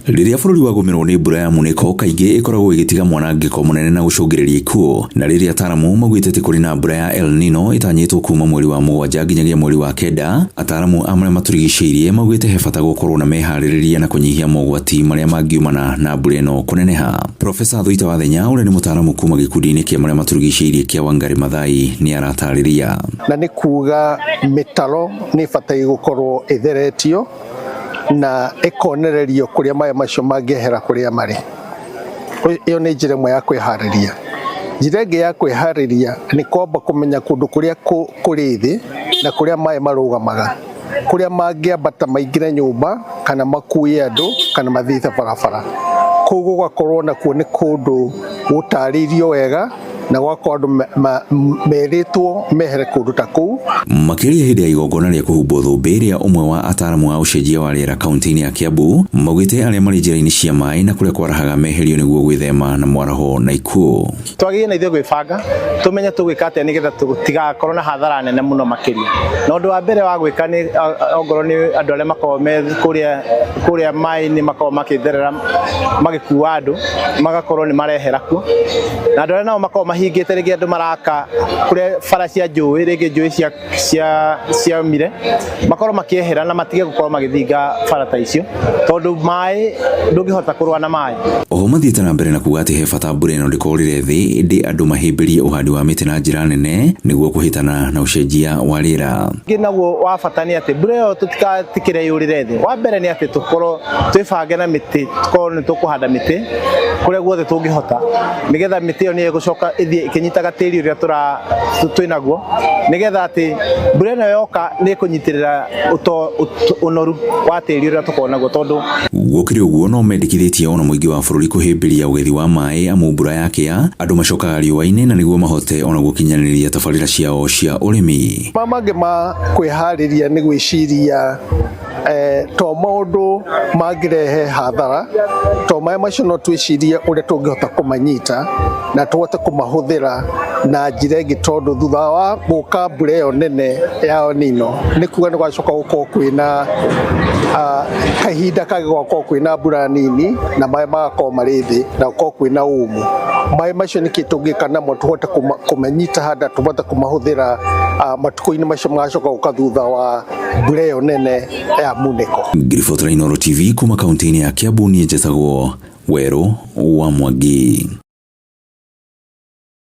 Rĩrĩa bũrũri wagũmĩrwo nĩ mbura ya munĩko, kaingĩ ĩkoragwo ĩgĩtiga mwanangĩko mũnene na gũcũngĩrĩria ikuũ. Na rĩrĩa ataaramu maugĩte atĩ kũrĩ na mbura ya El Nino ĩtanyĩtwo kuma mweri wa 7 nginyagia mweri wa 9, ataaramu a marĩa matũrigicĩirie maugĩte he bata gũkorwo na meharĩrĩria na kũnyihia mogwati marĩa mangiumana na mbura ĩno kũneneha. Profesa Thuita Wathenya ũrĩa nĩ mũtaaramu kuma gĩkundi-inĩ kĩa marĩa matũrigicĩirie kĩa Wangari Maathai nĩ aratarĩria. Na nĩ kuga mĩtaro nĩ ĩbataire gũkorwo ĩtheretio na ĩkonererio kũrĩa maĩ macio mangĩehera kũrĩa marĩ. Ĩyo nĩ njĩra ĩmwe ya kwĩharĩria. Njĩra ĩngĩ ya kwĩharĩria nĩ kwamba kũmenya kũndũ kũrĩa kũrĩ thĩ na kũrĩa maĩ marũgamaga, kũrĩa mangĩambata maingĩre nyũmba kana makuie andũ kana mathiĩte barabara. Kũu gũgakorwo nakuo nĩ kũndũ gũtarĩirio wega na gũgakorwo andũ merĩtwo mehere kũndũ ta kũu. Makĩria hĩndĩ ya igongona rĩa kũhumbwo thũmbĩ rĩa ũmwe wa ataaramu a ũcenjia wa rĩera kaunti-inĩ ya Kiambu, maugĩte arĩa marĩ njĩra-inĩ cia maĩ na kũrĩa kwarahaga meherio nĩguo gwĩthema na mwaraho na ikuũ. Twagĩrĩire na ithuĩ gwĩbanga tũmenye tũgwĩka atĩa nĩgetha tũtigakorwo na hathara nene mũno makĩria. Na ũndũ wa mbere wa gwĩka nĩ ongorwo nĩ andũ arĩa makoragwo me kũrĩa maĩ-inĩ makoragwo makĩtherera magĩkua andũ magakorwo nĩ marehera kuo, na andũ arĩa nao makoragwo mahingĩte rĩngĩ andũ maraka kũrĩa bara cia njũĩ, rĩngĩ njũĩ ciaumire, makorwo makĩehera na matige gũkorwo magĩthinga bara ta icio, tondũ maĩ ndũngĩhota kũrũa na maĩ. Oho mathiĩte na mbere na kuga atĩ he bata mbura ĩno ndĩkorĩre thĩ, ĩndĩ andũ mahĩmbĩrie ũhandi wa mĩtĩ na njĩra nene nĩguo kũhĩtana na ũcenjia wa rĩera. Ũngĩ naguo wa bata nĩ atĩ mbura ĩyo tũtigatikĩre yũrĩre thĩ. Wa mbere nĩ atĩ tũkorwo twĩbange na mĩtĩ, tũkorwo nĩ tũkũhanda mĩtĩ kũrĩa guothe tũngĩhota, nĩgetha mĩtĩ ĩyo nĩyo ĩgũcoka ĩthiĩ ĩkĩnyitaga tĩri ũrĩa twĩnaguo, nĩgetha atĩ mbura ĩno yoka nĩ ĩkũnyitĩrĩra ũnoru wa tĩri ũrĩa tũkoragwo naguo. Tondũ gũkĩrĩ ũguo, no mendekithĩtie ona mũingĩ wa bũrũri kũhĩmbĩria ũgethi wa maĩ, amu mbura yakĩa andũ macokaga riũa-inĩ na nĩguo mahote ona gũkinyanĩria tabarĩra ciao cia ũrĩmi. Mangĩ ma kwĩharĩria nĩ gwĩciria to maũndũ mangĩrehe hathara, to maĩ macio no twĩcirie ũrĩa tũngĩhota kũmanyita na tũhote kũmahũthĩra na njĩra ĩngĩ, tondũ thutha wa gũka mbura ĩyo nene ya El Nino nĩ kuga nĩ gwacoka gũkorwo kwĩna kahinda kangĩ gũgakorwo kwĩna mbura nini na maĩ magakorwo marĩ thĩ na gũkorwo kwĩna ũmũ. Maĩ macio nĩkĩ tũngĩka namo tũhote kũmanyita handa tũhote kũmahũthĩra matukũ-inĩ macio magacoka gũka thutha wa mbura ĩyo nene ya munĩko. Ngiribotera Inooro TV kuma kaunti-inĩ ya Kiambu, niĩ njĩtagwo Werũ wa Mwangi.